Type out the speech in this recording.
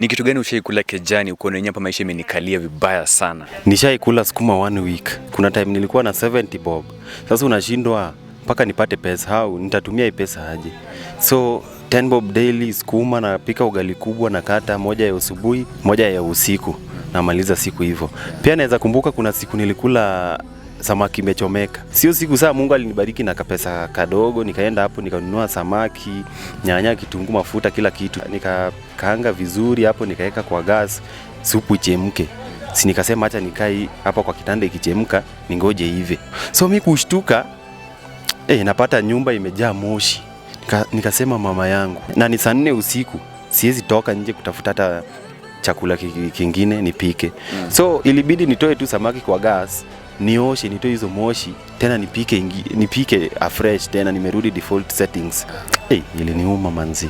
Ni kitu gani ushaikula kejani uko wenyewe hapa maisha imenikalia vibaya sana? Nishaikula sukuma one week. Kuna time nilikuwa na 70 bob. Sasa unashindwa mpaka nipate pesa, how nitatumia hii pesa aje? So 10 bob daily sukuma, napika ugali kubwa na kata moja ya asubuhi, moja ya usiku, namaliza siku hivyo. Pia naweza kumbuka kuna siku nilikula samaki imechomeka. Sio siku saa Mungu alinibariki na kapesa kadogo, nikaenda hapo nikanunua samaki, nyanya, kitunguu, mafuta, kila kitu. Nikakaanga vizuri hapo, nikaweka kwa gas, supu ichemke. Si nikasema acha nikae hapa kwa kitanda ikichemka, ningoje ive. So mi kushtuka, napata nyumba imejaa moshi. Nikasema mama yangu, na ni saa 4 usiku, siwezi toka nje kutafuta hata chakula kingine nipike. So ilibidi nitoe tu samaki kwa gas, nioshe, nitoe hizo moshi tena nipike, nipike afresh tena, nimerudi default settings. Iliniuma manzi.